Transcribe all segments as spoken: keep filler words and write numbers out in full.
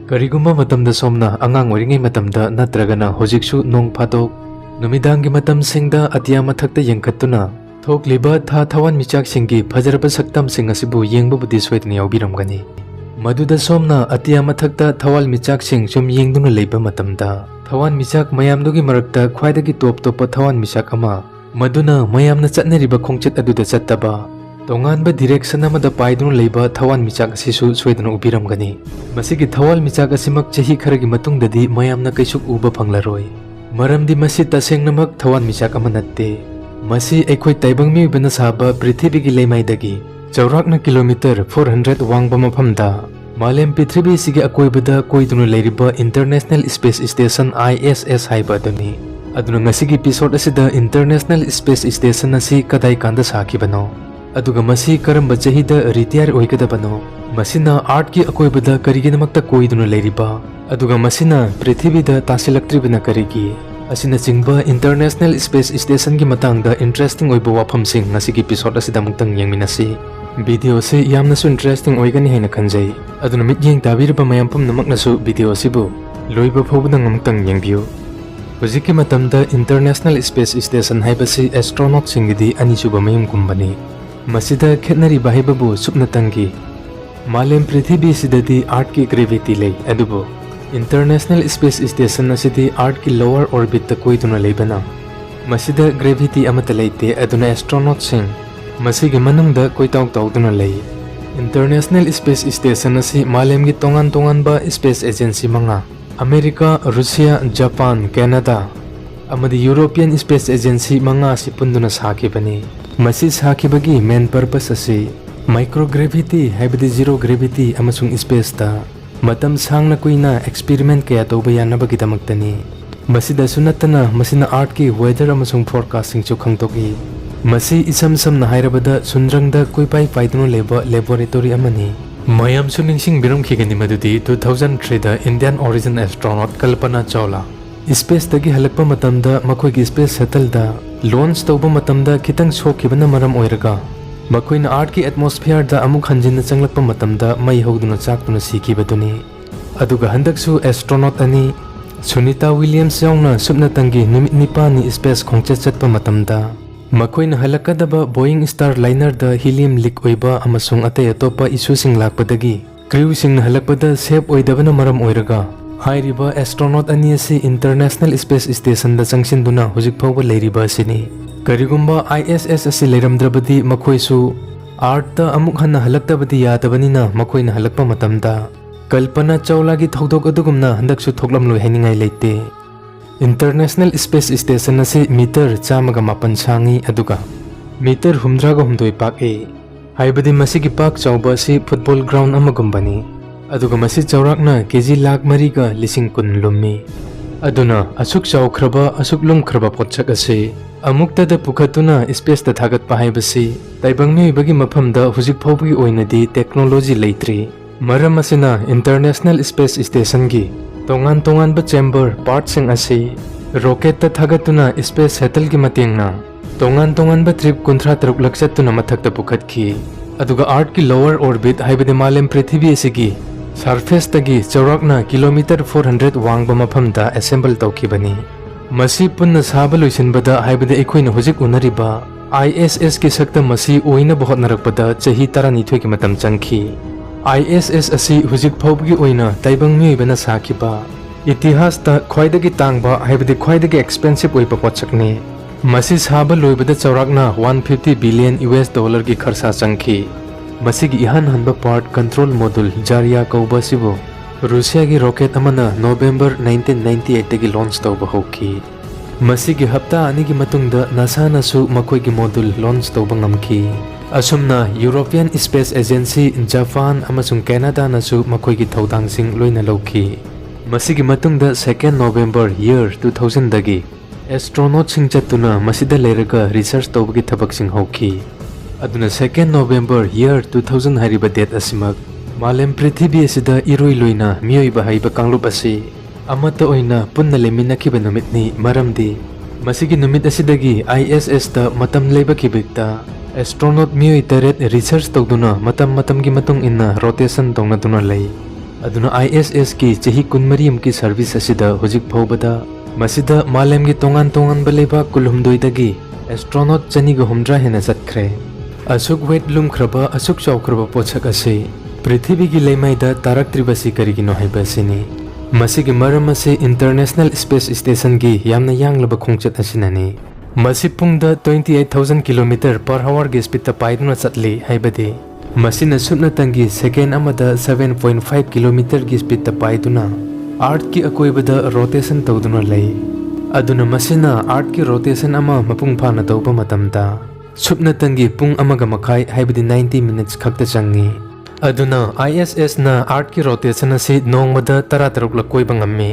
ꯀꯔꯤꯒꯨꯝꯕ ꯃꯇꯝꯗ ꯁꯣꯝꯅ ꯑꯉꯥꯡ ꯑꯣꯏꯔꯤꯉꯩ ꯃꯇꯝꯗ ꯅꯠꯇ꯭ꯔꯒꯅ ꯍꯧꯖꯤꯛꯁꯨ ꯅꯣꯡ ꯐꯥꯗꯣꯛ ꯅꯨꯃꯤꯗꯥꯡꯒꯤ ꯃꯇꯝꯁꯤꯡꯗ ꯑꯇꯤꯌꯥ ꯃꯊꯛꯇ ꯌꯦꯡꯈꯠꯇꯨꯅ ꯊꯣꯛꯂꯤꯕ ꯊꯥ ꯊꯋꯥꯟꯃꯤꯆꯥꯛꯁꯤꯡꯒꯤ ꯐꯖꯔꯕ ꯁꯛꯇꯝꯁꯤꯡ ꯑꯁꯤꯕꯨ ꯌꯦꯡꯕꯕꯨꯗꯤ ꯁꯣꯏꯗꯅ ꯌꯥꯎꯕꯤꯔꯝꯒꯅꯤ꯫ ꯃꯗꯨꯗ ꯁꯣꯝꯅ ꯑꯇꯤꯌꯥ ꯃꯊꯛꯇ ꯊꯋꯥꯟꯃꯤꯆꯥꯛꯁꯤꯡ ꯁꯨꯝ ꯌꯦꯡꯗꯨꯅ ꯂꯩꯕ ꯃꯇꯝꯗ, ꯊꯋꯥꯟꯃꯤꯆꯥꯛ ꯃꯌꯥꯝꯗꯨꯒꯤ ꯃꯔꯛꯇ ꯈ꯭ꯋꯥꯏꯗꯒꯤ ꯇꯣꯞ ꯇꯣꯞꯄ ꯊꯋꯥꯟꯃꯤꯆꯥꯛ ꯑꯃ, ꯃꯗꯨꯅ ꯃꯌꯥꯝꯅ ꯆꯠꯅꯔꯤꯕ ꯈꯣꯡꯆꯠ ꯑꯗꯨꯗ ꯆꯠꯇꯕ, ꯇꯣꯉꯥꯟꯕ direction ꯑꯃꯗ ꯄꯥꯏꯗꯨꯅ ꯂꯩꯕ ꯊꯋꯥꯟꯃꯤꯆꯥꯛ ꯑꯁꯤꯁꯨ ꯁꯣꯏꯗꯅ ꯎꯕꯤꯔꯝꯒꯅꯤ꯫ ꯃꯁꯤꯒꯤ ꯊꯋꯥꯟꯃꯤꯆꯥꯛ ꯑꯁꯤꯃꯛ ꯆꯍꯤ ꯈꯔꯒꯤ ꯃꯇꯨꯡꯗꯗꯤ ꯃꯌꯥꯝꯅ ꯀꯩꯁꯨ ꯎꯕ ꯐꯪꯂꯔꯣꯏ, ꯃꯔꯝꯗꯤ ꯃꯁꯤ ꯇꯁꯦꯡꯅꯃꯛ ꯊꯋꯥꯟꯃꯤꯆꯥꯛ ꯑꯃ ꯅꯠꯇꯦ꯫ ꯃꯁꯤ ꯑꯩꯈꯣꯏ ꯇꯥꯏꯕꯪ ꯃꯤꯑꯣꯏꯕꯅ ꯁꯥꯕ ꯄ꯭ꯔꯤꯊꯤꯕꯤꯒꯤ ꯂꯩꯃꯥꯏꯗꯒꯤ ꯆꯥꯎꯔꯥꯛꯅ kilometre four hundred ꯋꯥꯡꯕ ꯃꯐꯝꯗ ꯃꯥꯂꯦꯝ ꯄ꯭ꯔꯤꯊꯤꯕꯤꯁꯤꯒꯤ ꯑꯀꯣꯏꯕꯗ ꯀꯣꯏꯗꯨꯅ ꯂꯩꯔꯤꯕ International Space Station, I S S, ꯍꯥꯏꯕ ꯑꯗꯨꯅꯤ꯫ ꯑꯗꯨꯅ ꯉꯁꯤꯒꯤ episode ꯑꯁꯤꯗ International Space Station ꯑꯁꯤ ꯀꯗꯥꯏ ꯀꯥꯟꯗ ꯁꯥꯈꯤꯕꯅꯣ, ꯑꯗꯨꯒ ꯃꯁꯤ ꯀꯔꯝꯕ ꯆꯍꯤꯗ retire ꯑꯣꯏꯒꯗꯕꯅꯣ, ꯃꯁꯤꯅ Earthꯀꯤ ꯑꯀꯣꯏꯕꯗ ꯀꯔꯤꯒꯤꯗꯃꯛꯇ ꯀꯣꯏꯗꯨꯅ ꯂꯩꯔꯤꯕ, ꯑꯗꯨꯒ ꯃꯁꯤꯅ ꯄ꯭ꯔꯤꯊꯤꯕꯤꯗ ꯇꯥꯁꯤꯜꯂꯛꯇ꯭ꯔꯤꯕꯅ ꯀꯔꯤꯒꯤ, ꯑꯁꯤꯅꯆꯤꯡꯕ International Space Stationꯒꯤ ꯃꯇꯥꯡꯗ interesting ꯑꯣꯏꯕ ꯋꯥꯐꯝꯁꯤꯡ ꯉꯁꯤꯒꯤ episode ꯑꯁꯤꯗ ꯑꯃꯨꯛꯇꯪ ꯌꯦꯡꯃꯤꯟꯅꯁꯤ꯫ Video ꯑꯁꯤ ꯌꯥꯝꯅꯁꯨ interesting ꯑꯣꯏꯒꯅꯤ ꯍꯥꯏꯅ ꯈꯟꯖꯩ, ꯑꯗꯨꯅ ꯃꯤꯠꯌꯦꯡ ꯇꯥꯕꯤꯔꯤꯕ ꯃꯌꯥꯝ ꯄꯨꯝꯅꯃꯛꯅꯁꯨ video ꯑꯁꯤꯕꯨ ꯂꯣꯏꯕ ꯐꯥꯎꯕꯗ ꯑꯃꯨꯛꯇꯪ ꯌꯦꯡꯕꯤꯌꯨ꯫ ꯍꯧꯖꯤꯛꯀꯤ ꯃꯇꯝꯗ International Space Station ꯍꯥꯏꯕꯁꯤ astronautꯁꯤꯡꯒꯤꯗꯤ ꯑꯅꯤꯁꯨꯕ ꯃꯌꯨꯝꯒꯨꯝꯕꯅꯤ꯫ ꯃꯁꯤꯗ ꯈꯦꯠꯅꯔꯤꯕ ꯍꯥꯏꯕꯕꯨ ꯁꯨꯞꯅꯇꯪꯒꯤ ꯃꯥꯂꯦꯝ ꯄ꯭ꯔꯤꯊꯤꯕꯤꯁꯤꯗꯗꯤ Earthꯀꯤ gravity ꯂꯩ, ꯑꯗꯨꯕꯨ International Space Station ꯑꯁꯤꯗꯤ Earthꯀꯤ lower orbitꯇ ꯀꯣꯏꯗꯨꯅ ꯂꯩꯕꯅ ꯃꯁꯤꯗ gravity ꯑꯃꯠꯇ ꯂꯩꯇꯦ, ꯑꯗꯨꯅ astronautꯁꯤꯡ ꯃꯁꯤꯒꯤ ꯃꯅꯨꯡꯗ ꯀꯣꯏꯇꯥꯎ ꯇꯥꯎꯗꯨꯅ ꯂꯩ꯫ International Space Station ꯑꯁꯤ ꯃꯥꯂꯦꯝꯒꯤ ꯇꯣꯉꯥꯟ ꯇꯣꯉꯥꯟꯕ space agency ꯃꯉꯥ, ꯑꯃꯦꯔꯤꯀꯥ, ꯔꯨꯁꯤꯌꯥ, ꯖꯄꯥꯟ, ꯀꯦꯅꯥꯗꯥ, ꯑꯃꯗꯤ European Space Agency ꯃꯉꯥ ꯑꯁꯤ ꯄꯨꯟꯗꯨꯅ ꯁꯥꯈꯤꯕꯅꯤ꯫ ꯃꯁꯤ ꯁꯥꯈꯤꯕꯒꯤ main purpose ꯑꯁꯤ microgravity, ꯍꯥꯏꯕꯗꯤ zero gravity ꯑꯃꯁꯨꯡ spaceꯇ ꯃꯇꯝ ꯁꯥꯡꯅ ꯀꯨꯏꯅ experiment ꯀꯌꯥ ꯇꯧꯕ ꯌꯥꯅꯕꯒꯤꯗꯃꯛꯇꯅꯤ꯫ ꯃꯁꯤꯗꯁꯨ ꯅꯠꯇꯅ ꯃꯁꯤꯅ Earthꯀꯤ weather ꯑꯃꯁꯨꯡ forecastꯁꯤꯡꯁꯨ ꯈꯪꯗꯣꯛꯏ꯫ ꯃꯁꯤ ꯏꯁꯝ ꯁꯝꯅ ꯍꯥꯏꯔꯕꯗ ꯁꯨꯟꯗ꯭ꯔꯪꯗ ꯀꯣꯏꯄꯥꯏ ꯄꯥꯏꯗꯨꯅ ꯂꯩꯕ laboratory ꯑꯃꯅꯤ꯫ ꯃꯌꯥꯝꯁꯨ ꯅꯤꯡꯁꯤꯡꯕꯤꯔꯝꯈꯤꯒꯅꯤ ꯃꯗꯨꯗꯤ two thousand threeꯗ Indian origin astronaut Kalpana Chawla spaceꯇꯒꯤ ꯍꯜꯂꯛꯄ ꯃꯇꯝꯗ ꯃꯈꯣꯏꯒꯤ space shuttleꯗ launch ꯇꯧꯕ ꯃꯇꯝꯗ ꯈꯤꯇꯪ ꯁꯣꯛꯈꯤꯕꯅ ꯃꯔꯝ ꯑꯣꯏꯔꯒ ꯃꯈꯣꯏꯅ Earthꯀꯤ atmosphereꯗ ꯑꯃꯨꯛ ꯍꯟꯖꯤꯟꯅ ꯆꯪꯂꯛꯄ ꯃꯇꯝꯗ ꯃꯩ ꯍꯧꯗꯨꯅ ꯆꯥꯛꯇꯨꯅ ꯁꯤꯈꯤꯕꯗꯨꯅꯤ꯫ ꯑꯗꯨꯒ ꯍꯟꯗꯛꯁꯨ astronaut ꯑꯅꯤ, ꯁꯨꯅꯤꯇꯥ ꯋꯤꯂꯤꯌꯝꯁ ꯌꯥꯎꯅ ꯁꯨꯞꯅꯇꯪꯒꯤ ꯅꯨꯃꯤꯠ ꯅꯤꯄꯥꯜꯅꯤ space ꯈꯣꯡꯆꯠ ꯆꯠꯄ ꯃꯇꯝꯗ, ꯃꯈꯣꯏꯅ ꯍꯜꯂꯛꯀꯗꯕ Boeing Starlinerꯗ helium leak ꯑꯣꯏꯕ ꯑꯃꯁꯨꯡ ꯑꯇꯩ ꯑꯇꯣꯞꯄ issueꯁꯤꯡ ꯂꯥꯛꯄꯗꯒꯤ, crewꯁꯤꯡꯅ ꯍꯜꯂꯛꯄꯗ safe ꯑꯣꯏꯗꯕꯅ ꯃꯔꯝ ꯑꯣꯏꯔꯒ, ꯍꯥꯏꯔꯤꯕ astronaut ꯑꯅꯤ ꯑꯁꯤ International Space Stationꯗ ꯆꯪꯁꯤꯟꯗꯨꯅ ꯍꯧꯖꯤꯛ ꯐꯥꯎꯕ ꯂꯩꯔꯤꯕ ꯑꯁꯤꯅꯤ꯫ ꯀꯔꯤꯒꯨꯝꯕ ISS ꯑꯁꯤ ꯂꯩꯔꯝꯗ꯭ꯔꯕꯗꯤ, ꯃꯈꯣꯏꯁꯨ Earthꯇ ꯑꯃꯨꯛ ꯍꯟꯅ ꯍꯜꯂꯛꯇꯕꯗꯤ ꯌꯥꯗꯕꯅꯤꯅ, ꯃꯈꯣꯏꯅ ꯍꯜꯂꯛꯄ ꯃꯇꯝꯗ ꯀꯜꯄꯅꯥ ꯆꯧꯂꯥꯒꯤ ꯊꯧꯗꯣꯛ ꯑꯗꯨꯒꯨꯝꯅ ꯍꯟꯗꯛꯁꯨ ꯊꯣꯛꯂꯝꯂꯣꯏ ꯍꯥꯏꯅꯤꯡꯉꯥꯏ ꯂꯩꯇꯦ꯫ International Space Station ꯑꯁꯤ meter ꯆꯥꯝꯃꯒ ꯃꯥꯄꯟ ꯁꯥꯡꯏ, ꯑꯗꯨꯒ meter ꯍꯨꯝꯗ꯭ꯔꯥꯒ ꯍꯨꯝꯗꯣꯏ ꯄꯥꯛꯏ꯫ ꯍꯥꯏꯕꯗꯤ ꯃꯁꯤꯒꯤ ꯄꯥꯛ ꯆꯥꯎꯕ ꯑꯁꯤ football ground ꯑꯃꯒꯨꯝꯕꯅꯤ꯫ ꯑꯗꯨꯒ ꯃꯁꯤ ꯆꯥꯎꯔꯥꯛꯅ KG ꯂꯥꯈ ꯃꯔꯤꯒ ꯂꯤꯁꯤꯡ ꯀꯨꯟ ꯂꯨꯝꯃꯤ꯫ ꯑꯗꯨꯅ ꯑꯁꯨꯛ ꯆꯥꯎꯈ꯭ꯔꯕ, ꯑꯁꯨꯛ ꯂꯨꯝꯈ꯭ꯔꯕ ꯄꯣꯠꯁꯛ ꯑꯁꯤ ꯑꯃꯨꯛꯇꯗ ꯄꯨꯈꯠꯇꯨꯅ spaceꯇ ꯊꯥꯒꯠꯄ ꯍꯥꯏꯕꯁꯤ ꯇꯥꯏꯕꯪ ꯃꯤꯑꯣꯏꯕꯒꯤ ꯃꯐꯝꯗ ꯍꯧꯖꯤꯛ ꯐꯥꯎꯕꯒꯤ ꯑꯣꯏꯅꯗꯤ technology ꯂꯩꯇ꯭ꯔꯤ꯫ ꯃꯔꯝ ꯑꯁꯤꯅ, International Space Stationꯒꯤ ꯇꯣꯉꯥꯟ ꯇꯣꯉꯥꯟꯕ chamber partꯁꯤꯡ ꯑꯁꯤ rocketꯇ ꯊꯥꯒꯠꯇꯨꯅ space shuttleꯒꯤ ꯃꯇꯦꯡꯅ ꯇꯣꯉꯥꯟ ꯇꯣꯉꯥꯟꯕ trip ꯀꯨꯟꯊ꯭ꯔꯥ ꯇꯔꯨꯛꯂꯛ ꯆꯠꯇꯨꯅ ꯃꯊꯛꯇ ꯄꯨꯈꯠꯈꯤ꯫ ꯑꯗꯨꯒ Earthꯀꯤ lower orbit, ꯍꯥꯏꯕꯗꯤ ꯃꯥꯂꯦꯝ ꯄ꯭ꯔꯤꯊꯤꯕꯤ ꯑꯁꯤꯒꯤ surfaceꯇꯒꯤ ꯆꯥꯎꯔꯥꯛꯅ kilometre four hundred ꯋꯥꯡꯕ ꯃꯐꯝꯗ assemble ꯇꯧꯈꯤꯕꯅꯤ꯫ ꯃꯁꯤ ꯄꯨꯟꯅ ꯁꯥꯕ ꯂꯣꯏꯁꯤꯟꯕꯗ, ꯍꯥꯏꯕꯗꯤ ꯑꯩꯈꯣꯏꯅ ꯍꯧꯖꯤꯛ ꯎꯅꯔꯤꯕ ISSꯀꯤ ꯁꯛꯇꯝ ꯑꯁꯤ ꯑꯣꯏꯅꯕ ꯍꯣꯠꯅꯔꯛꯄꯗ ꯆꯍꯤ ꯇꯔꯥꯅꯤꯊꯣꯏꯒꯤ ꯃꯇꯝ ꯆꯪꯈꯤ꯫ ISS ꯑꯁꯤ ꯍꯧꯖꯤꯛ ꯐꯥꯎꯕꯒꯤ ꯑꯣꯏꯅ ꯇꯥꯏꯕꯪ ꯃꯤꯑꯣꯏꯕꯅ ꯁꯥꯈꯤꯕ ꯏꯇꯤꯍꯥꯁꯇ ꯈ꯭ꯋꯥꯏꯗꯒꯤ ꯇꯥꯡꯕ, ꯍꯥꯏꯕꯗꯤ ꯈ꯭ꯋꯥꯏꯗꯒꯤ expensive ꯑꯣꯏꯕ ꯄꯣꯠꯁꯛꯅꯤ꯫ ꯃꯁꯤ ꯁꯥꯕ ꯂꯣꯏꯕꯗ ꯆꯥꯎꯔꯥꯛꯅ one fifty billion US dollarꯒꯤ ꯈꯔꯁꯥ ꯆꯪꯈꯤ꯫ ꯃꯁꯤꯒꯤ ꯏꯍꯥꯟ ꯍꯥꯟꯕ part control module Zarya ꯀꯧꯕ ꯑꯁꯤꯕꯨ ꯔꯨꯁꯤꯌꯥꯒꯤ rocket ꯑꯃꯅ November nineteen ninety eightꯇꯒꯤ launch ꯇꯧꯕ ꯍꯧꯈꯤ꯫ ꯃꯁꯤꯒꯤ ꯍꯞꯇꯥ ꯑꯅꯤꯒꯤ ꯃꯇꯨꯡꯗ NASAꯅꯁꯨ ꯃꯈꯣꯏꯒꯤ module launch ꯇꯧꯕ ꯉꯝꯈꯤ꯫ ꯑꯁꯨꯝꯅ European Space Agency, ꯖꯄꯥꯟ ꯑꯃꯁꯨꯡ ꯀꯦꯅꯥꯗꯥꯅꯁꯨ ꯃꯈꯣꯏꯒꯤ ꯊꯧꯗꯥꯡꯁꯤꯡ ꯂꯣꯏꯅ ꯂꯧꯈꯤ꯫ ꯃꯁꯤꯒꯤ ꯃꯇꯨꯡꯗ second November year two thousandꯗꯒꯤ astronautꯁꯤꯡ ꯆꯠꯇꯨꯅ ꯃꯁꯤꯗ ꯂꯩꯔꯒ research ꯇꯧꯕꯒꯤ ꯊꯕꯛꯁꯤꯡ ꯍꯧꯈꯤ꯫ ꯑꯗꯨꯅ second November year two thousand ꯍꯥꯏꯔꯤꯕ date ꯑꯁꯤꯃꯛ ꯃꯥꯂꯦꯝ ꯄ꯭ꯔꯤꯊꯤꯕꯤ ꯑꯁꯤꯗ ꯏꯔꯣꯏ ꯂꯣꯏꯅ ꯃꯤꯑꯣꯏꯕ ꯍꯥꯏꯕ ꯀꯥꯡꯂꯨꯞ ꯑꯁꯤ ꯑꯃꯠꯇ ꯑꯣꯏꯅ ꯄꯨꯟꯅ ꯂꯩꯃꯤꯟꯅꯈꯤꯕ ꯅꯨꯃꯤꯠꯅꯤ, ꯃꯔꯝꯗꯤ ꯃꯁꯤꯒꯤ ꯅꯨꯃꯤꯠ ꯑꯁꯤꯗꯒꯤ ISSꯇ ꯃꯇꯝ ꯂꯩꯕ ꯀꯤꯕꯤꯛꯇ astronaut ꯃꯤꯑꯣꯏ ꯇꯔꯦꯠ research ꯇꯧꯗꯨꯅ ꯃꯇꯝ ꯃꯇꯝꯒꯤ ꯃꯇꯨꯡ ꯏꯟꯅ rotation ꯇꯧꯅꯗꯨꯅ ꯂꯩ꯫ ꯑꯗꯨꯅ I S S ꯀꯤ ꯆꯍꯤ ꯀꯨꯟꯃꯔꯤꯃꯨꯛꯀꯤ service ꯑꯁꯤꯗ ꯍꯧꯖꯤꯛ ꯐꯥꯎꯕꯗ ꯃꯁꯤꯗ ꯃꯥꯂꯦꯝꯒꯤ ꯇꯣꯉꯥꯟ ꯇꯣꯉꯥꯟꯕ ꯂꯩꯕꯥꯛ ꯀꯨꯟꯍꯨꯝꯗꯣꯏꯗꯒꯤ astronaut ꯆꯅꯤꯒ ꯍꯨꯝꯗ꯭ꯔꯥ ꯍꯦꯟꯅ ꯆꯠꯈ꯭ꯔꯦ꯫ ꯑꯁꯨꯛ weight ꯂꯨꯝꯈ꯭ꯔꯕ, ꯑꯁꯨꯛ ꯆꯥꯎꯈ꯭ꯔꯕ ꯄꯣꯠꯁꯛ ꯑꯁꯤ ꯄ꯭ꯔꯤꯊꯤꯕꯤꯒꯤ ꯂꯩꯃꯥꯏꯗ ꯇꯥꯔꯛꯇ꯭ꯔꯤꯕꯁꯤ ꯀꯔꯤꯒꯤꯅꯣ ꯍꯥꯏꯕ ꯑꯁꯤꯅꯤ꯫ ꯃꯁꯤꯒꯤ ꯃꯔꯝ ꯑꯁꯤ International Space Station ꯒꯤ ꯌꯥꯝꯅ ꯌꯥꯡꯂꯕ ꯈꯣꯡꯆꯠ ꯑꯁꯤꯅꯅꯤ꯫ ꯃꯁꯤ ꯄꯨꯡꯗ twenty eight thousand kilometer per hour ꯒꯤ speed ꯇ ꯄꯥꯏꯗꯨꯅ ꯆꯠꯂꯤ, ꯍꯥꯏꯕꯗꯤ ꯃꯁꯤꯅ ꯁꯨꯞꯅꯇꯪꯒꯤ second ꯑꯃꯗ seven point five kilometer ꯒꯤ speed ꯇ ꯄꯥꯏꯗꯨꯅ Earth ꯀꯤ ꯑꯀꯣꯏꯕꯗ rotation ꯇꯧꯗꯨꯅ ꯂꯩ꯫ ꯑꯗꯨꯅ ꯃꯁꯤꯅ Earth ꯀꯤ rotation ꯑꯃ ꯃꯄꯨꯡ ꯐꯥꯅ ꯇꯧꯕ ꯃꯇꯝꯗ ꯁꯨꯞꯅꯇꯪꯒꯤ ꯄꯨꯡ ꯑꯃꯒ ꯃꯈꯥꯏ, ꯍꯥꯏꯕꯗꯤ ninety minutes ꯈꯛꯇ ꯆꯪꯉꯤ꯫ ꯑꯗꯨꯅ I S S ꯅ Earth ꯀꯤ rotation ꯑꯁꯤ ꯅꯣꯡꯃꯗ ꯇꯔꯥꯇꯔꯨꯛꯂꯛ ꯀꯣꯏꯕ ꯉꯝꯃꯤ꯫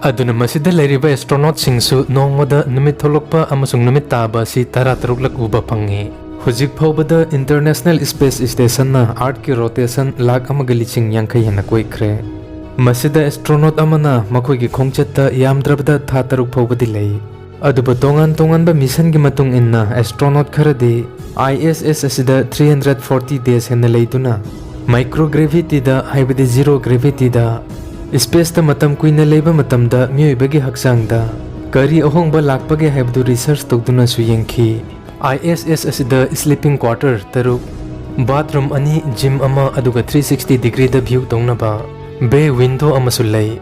ꯑꯗꯨꯅ ꯃꯁꯤꯗ ꯂꯩꯔꯤꯕ astronaut ꯁꯤꯡꯁꯨ ꯅꯣꯡꯃꯗ ꯅꯨꯃꯤꯠ ꯊꯣꯛꯂꯛꯄ ꯑꯃꯁꯨꯡ ꯅꯨꯃꯤꯠ ꯇꯥꯕ ꯑꯁꯤ ꯇꯔꯥꯇꯔꯨꯛꯂꯛ ꯎꯕ ꯐꯪꯉꯤ꯫ ꯍꯧꯖꯤꯛ ꯐꯥꯎꯕꯗ International Space Station ꯅ Earth ꯀꯤ rotation ꯂꯥꯈ ꯑꯃꯒ ꯂꯤꯁꯤꯡ ꯌꯥꯡꯈꯩ ꯍꯦꯟꯅ ꯀꯣꯏꯈ꯭ꯔꯦ꯫ ꯃꯁꯤꯗ astronaut ꯑꯃꯅ ꯃꯈꯣꯏꯒꯤ ꯈꯣꯡꯆꯠꯇ ꯌꯥꯝꯗ꯭ꯔꯕꯗ ꯊꯥ ꯇꯔꯨꯛ ꯐꯥꯎꯕꯗꯤ ꯂꯩ꯫ ꯑꯗꯨꯕꯨ ꯇꯣꯉꯥꯟ ꯇꯣꯉꯥꯟꯕ mission ꯒꯤ ꯃꯇꯨꯡ ꯏꯟꯅ astronaut ꯈꯔꯗꯤ I S S ꯑꯁꯤꯗ three hundred forty days ꯍꯦꯟꯅ ꯂꯩꯗꯨꯅ microgravity ꯗ, ꯍꯥꯏꯕꯗꯤ zero gravity ꯗ, space ꯇ ꯃꯇꯝ ꯀꯨꯏꯅ ꯂꯩꯕ ꯃꯇꯝꯗ ꯃꯤꯑꯣꯏꯕꯒꯤ ꯍꯛꯆꯥꯡꯗ ꯀꯔꯤ ꯑꯍꯣꯡꯕ ꯂꯥꯛꯄꯒꯦ ꯍꯥꯏꯕꯗꯨ research ꯇꯧꯗꯨꯅꯁꯨ ꯌꯦꯡꯈꯤ꯫ I S S ꯑꯁꯤꯗ sleeping quarter ꯇꯔꯨꯛ, bathroom ꯑꯅꯤ, gym ꯑꯃ, ꯑꯗꯨꯒ three sixty degree ꯗ view ꯇꯧꯅꯕ bay window ꯑꯃꯁꯨ ꯂꯩ꯫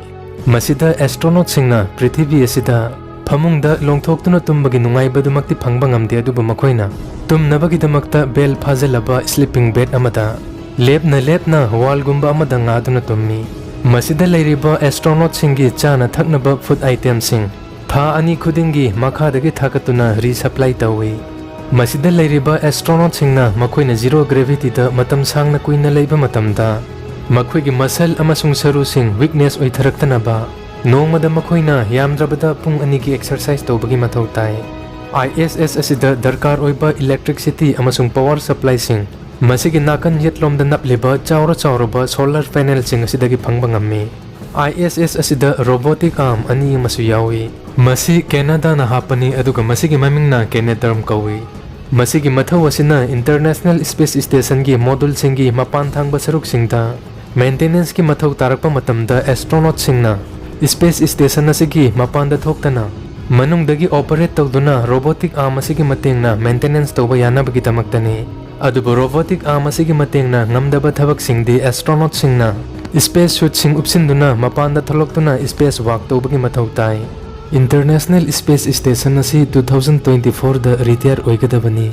ꯃꯁꯤꯗ astronaut ꯁꯤꯡꯅ ꯄ꯭ꯔꯤꯊꯤꯕꯤ ꯑꯁꯤꯗ ꯐꯃꯨꯡꯗ ꯂꯣꯡꯊꯣꯛꯇꯨꯅ ꯇꯨꯝꯕꯒꯤ ꯅꯨꯡꯉꯥꯏꯕꯗꯨꯃꯛꯇꯤ ꯐꯪꯕ ꯉꯝꯗꯦ, ꯑꯗꯨꯕꯨ ꯃꯈꯣꯏꯅ ꯇꯨꯝꯅꯕꯒꯤꯗꯃꯛꯇ bell ꯐꯥꯖꯤꯜꯂꯕ sleeping bag ꯑꯃꯗ ꯂꯦꯞꯅ ꯂꯦꯞꯅ wall ꯒꯨꯝꯕ ꯑꯃꯗ ꯉꯥꯗꯨꯅ ꯇꯨꯝꯃꯤ꯫ ꯃꯁꯤꯗ ꯂꯩꯔꯤꯕ astronaut ꯁꯤꯡꯒꯤ ꯆꯥꯅ ꯊꯛꯅꯕ food item ꯁꯤꯡ ꯊꯥ ꯑꯅꯤ ꯈꯨꯗꯤꯡꯒꯤ ꯃꯈꯥꯗꯒꯤ ꯊꯥꯒꯠꯇꯨꯅ resupply ꯇꯧꯏ꯫ ꯃꯁꯤꯗ ꯂꯩꯔꯤꯕ astronaut ꯁꯤꯡꯅ ꯃꯈꯣꯏꯅ zero gravity ꯗ ꯃꯇꯝ ꯁꯥꯡꯅ ꯀꯨꯏꯅ ꯂꯩꯕ ꯃꯇꯝꯗ ꯃꯈꯣꯏꯒꯤ muscle ꯑꯃꯁꯨꯡ ꯁꯔꯨꯁꯤꯡ weakness ꯑꯣꯏꯊꯔꯛꯇꯅꯕ ꯅꯣꯡꯃꯗ ꯃꯈꯣꯏꯅ ꯌꯥꯝꯗ꯭ꯔꯕꯗ ꯄꯨꯡ ꯑꯅꯤꯒꯤ exercise ꯇꯧꯕꯒꯤ ꯃꯊꯧ ꯇꯥꯏ꯫ I S S ꯑꯁꯤꯗ ꯗꯔꯀꯥꯔ ꯑꯣꯏꯕ electricity ꯑꯃꯁꯨꯡ power supply ꯁꯤꯡ ꯃꯁꯤꯒꯤ ꯅꯥꯀꯟ ꯌꯦꯠꯂꯣꯝꯗ ꯅꯞꯂꯤꯕ ꯆꯥꯎꯔ ꯆꯥꯎꯔꯕ solar panel ꯁꯤꯡ ꯑꯁꯤꯗꯒꯤ ꯐꯪꯕ ꯉꯝꯃꯤ꯫ I S S ꯑꯁꯤꯗ robotic arm ꯑꯅꯤ ꯑꯃꯁꯨ ꯌꯥꯎꯏ꯫ ꯃꯁꯤ Canadyꯅ ꯍꯥꯞꯄꯅꯤ, ꯑꯗꯨꯒ ꯃꯁꯤꯒꯤ ꯃꯃꯤꯡꯅ Canadarm ꯀꯧꯏ꯫ ꯃꯁꯤꯒꯤ ꯃꯊꯧ ꯑꯁꯤꯅ International Space Station ꯒꯤ module ꯁꯤꯡꯒꯤ ꯃꯄꯥꯟ ꯊꯪꯕ ꯁꯔꯨꯛꯁꯤꯡꯗ Maintenanceꯀꯤ ꯃꯊꯧ ꯇꯥꯔꯛꯄ ꯃꯇꯝꯗ astronautꯁꯤꯡꯅ space station ꯑꯁꯤꯒꯤ ꯃꯄꯥꯟꯗ ꯊꯣꯛꯇꯅ ꯃꯅꯨꯡꯗꯒꯤ operate ꯇꯧꯗꯨꯅ robotic arm ꯑꯁꯤꯒꯤ ꯃꯇꯦꯡꯅ maintenance ꯇꯧꯕ ꯌꯥꯅꯕꯒꯤꯗꯃꯛꯇꯅꯤ꯫ ꯑꯗꯨꯕꯨ robotic arm ꯑꯁꯤꯒꯤ ꯃꯇꯦꯡꯅ ꯉꯝꯗꯕ ꯊꯕꯛꯁꯤꯡꯗꯤ astronautꯁꯤꯡꯅ space suitꯁꯤꯡ ꯎꯞꯁꯤꯟꯗꯨꯅ ꯃꯄꯥꯟꯗ ꯊꯣꯛꯂꯛꯇꯨꯅ space walk ꯇꯧꯕꯒꯤ ꯃꯊꯧ ꯇꯥꯏ꯫ International Space Station ꯑꯁꯤ two thousand twenty fourꯗ retire ꯑꯣꯏꯒꯗꯕꯅꯤ꯫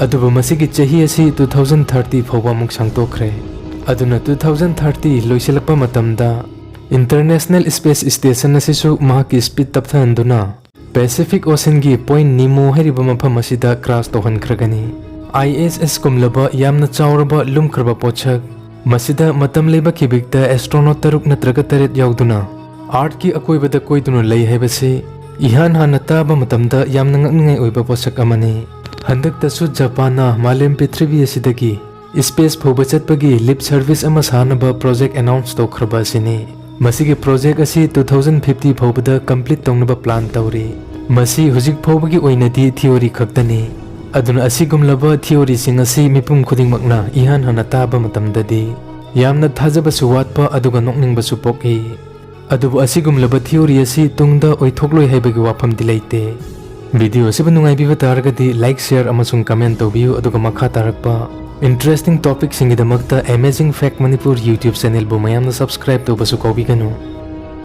ꯑꯗꯨꯕꯨ ꯃꯁꯤꯒꯤ ꯆꯍꯤ ꯑꯁꯤ two thousand thirty ꯐꯥꯎꯕ ꯑꯃꯨꯛ ꯁꯥꯡꯗꯣꯛꯈ꯭ꯔꯦ꯫ ꯑꯗꯨꯅ two thousand thirty ꯂꯣꯏꯁꯤꯜꯂꯛꯄ ꯃꯇꯝꯗ International Space Station ꯑꯁꯤꯁꯨ ꯃꯍꯥꯛꯀꯤ speed ꯇꯞꯊꯍꯟꯗꯨꯅ Pacific Oceanꯒꯤ Point Nemo ꯍꯥꯏꯔꯤꯕ ꯃꯐꯝ ꯑꯁꯤꯗ crash ꯇꯧꯍꯟꯈ꯭ꯔꯒꯅꯤ꯫ ISS ꯀꯨꯝꯂꯕ ꯌꯥꯝꯅ ꯆꯥꯎꯔꯕ ꯂꯨꯝꯈ꯭ꯔꯕ ꯄꯣꯠꯁꯛ, ꯃꯁꯤꯗ ꯃꯇꯝ ꯂꯩꯕ cubic astronaut ꯇꯔꯨꯛ ꯅꯠꯇ꯭ꯔꯒ ꯇꯔꯦꯠ ꯌꯥꯎꯗꯨꯅ Earthꯀꯤ ꯑꯀꯣꯏꯕꯗ ꯀꯣꯏꯗꯨꯅ ꯂꯩ ꯍꯥꯏꯕꯁꯤ ꯏꯍꯥꯟ ꯍꯥꯟꯅ ꯇꯥꯕ ꯃꯇꯝꯗ ꯌꯥꯝꯅ ꯉꯛꯅꯤꯡꯉꯥꯏ ꯑꯣꯏꯕ ꯄꯣꯠꯁꯛ ꯑꯃꯅꯤ꯫ ꯍꯟꯗꯛꯇꯁꯨ ꯖꯄꯥꯟꯅ ꯃꯥꯂꯦꯝ ꯄ꯭ꯔꯤꯊꯤꯕꯤ ꯑꯁꯤꯗꯒꯤ space ꯐꯥꯎꯕ ꯆꯠꯄꯒꯤ leap service ꯑꯃ ꯁꯥꯅꯕ project announce ꯇꯧꯈ꯭ꯔꯕ ꯑꯁꯤꯅꯤ꯫ ꯃꯁꯤꯒꯤ project ꯑꯁꯤ two thousand fifty ꯐꯥꯎꯕꯗ complete ꯇꯧꯅꯕ plan ꯇꯧꯔꯤ꯫ ꯃꯁꯤ ꯍꯧꯖꯤꯛ ꯐꯥꯎꯕꯒꯤ ꯑꯣꯏꯅꯗꯤ theory ꯈꯛꯇꯅꯤ꯫ ꯑꯗꯨꯅ ꯑꯁꯤꯒꯨꯝꯂꯕ theoryꯁꯤꯡ ꯑꯁꯤ ꯃꯤꯄꯨꯝ ꯈꯨꯗꯤꯡꯃꯛꯅ ꯏꯍꯥꯟ ꯍꯥꯟꯅ ꯇꯥꯕ ꯃꯇꯝꯗꯗꯤ ꯌꯥꯝꯅ ꯊꯥꯖꯕꯁꯨ ꯋꯥꯠꯄ ꯑꯗꯨꯒ ꯅꯣꯛꯅꯤꯡꯕꯁꯨ ꯄꯣꯛꯏ꯫ ꯑꯗꯨꯕꯨ ꯑꯁꯤꯒꯨꯝꯂꯕ theory ꯑꯁꯤ ꯇꯨꯡꯗ ꯑꯣꯏꯊꯣꯛꯂꯣꯏ ꯍꯥꯏꯕꯒꯤ ꯋꯥꯐꯝꯗꯤ ꯂꯩꯇꯦ꯫ Video ꯑꯁꯤꯕꯨ ꯅꯨꯡꯉꯥꯏꯕꯤꯕ ꯇꯥꯔꯒꯗꯤ like, share ꯑꯃꯁꯨꯡ comment ꯇꯧꯕꯤꯌꯨ, ꯑꯗꯨꯒ ꯃꯈꯥ ꯇꯥꯔꯛꯄ interesting topicꯁꯤꯡꯒꯤꯗꯃꯛꯇ Amazing Fact Manipur YouTube channelꯕꯨ ꯃꯌꯥꯝꯅ subscribe ꯇꯧꯕꯁꯨ ꯀꯥꯎꯕꯤꯒꯅꯨ꯫